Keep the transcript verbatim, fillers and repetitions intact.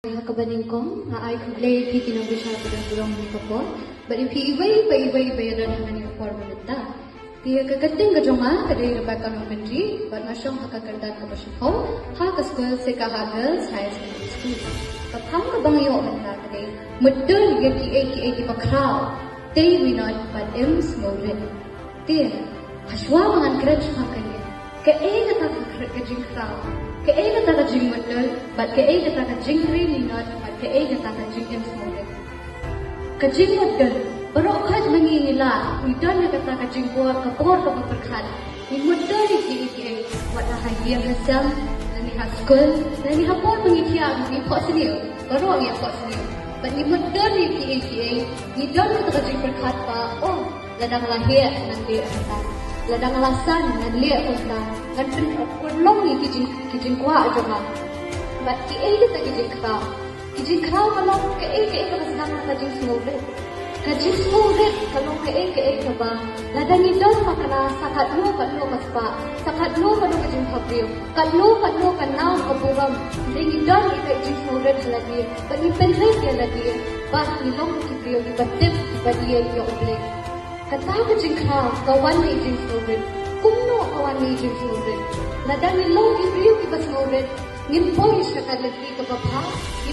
Ha kaba nyngkong, nga ai khublei ïa phi ki nongbishar ba don burom ha kane ka por, bad ïa phi iwei pa iwei ba ïadon ha kane ka por mynta. Te ka kyrteng ka jong nga ka dei Rebecca Nongkynrih, bad nga shong ha ka kyrdan kaba shiphew ha ka skul Sekha Girls Higher Secondary School. Ka phang kaba nga ïoh mynta ka dei: Mutdur ïa kiei kiei kiba khraw, tei minot bad im sngewrit. Te hashwa ba ngan kren shaphang kane, kaei kata ka khr-, ka jingkhraw, kaei kata ka jingmutdur, bad kaei kata ka jingtei minot, bad kaei kata ka jingim sngewrit? Ka jingmutdur, baroh khoit ma ngi ngi lah, ngi don ïa kata ka jingpor, ka por kaba pyrkhat. Ngi mutdur ïa kiei kiei, wat la ha ïing ha sem, lane ha skul, lane ha por ba ngi thiah, ngi phohsniew, baroh ngi phohsniew. Bad ngi mutdur ïa kiei kiei, ngi don kata ka jingpyrkhat ba, oh, lada nga la heh ngan leh kumta, lada nga la san ngan leh kumta, ngan pyn-, pynlong ïa ki jing, ki jingkwah jong nga. Bad kiei kita ki jingkhraw? Ki jingkhraw ka long kaei kaei kaba sdang na ka jingsngewrit. Ka jingsngewrit ka long kaei kaei kaba, lada ngi don ma ka na sa katno katno ka spah, sa katno katno ka jingphabriew, katno katno ka naw ka burom, hynrei ngi don ïa ka jingsngewrit ha lade, bad ngi pynrit ïa lade ba ngi long ki briew kiba tip, kiba ïeit ïa U Blei. Kata ka jingkhraw ka wan na i jingsngewrit. Kumno ka wan na i jingsngewrit? Lada ngi long ki briew kiba sngewrit, ngin poi sha ka lynti kaba bha.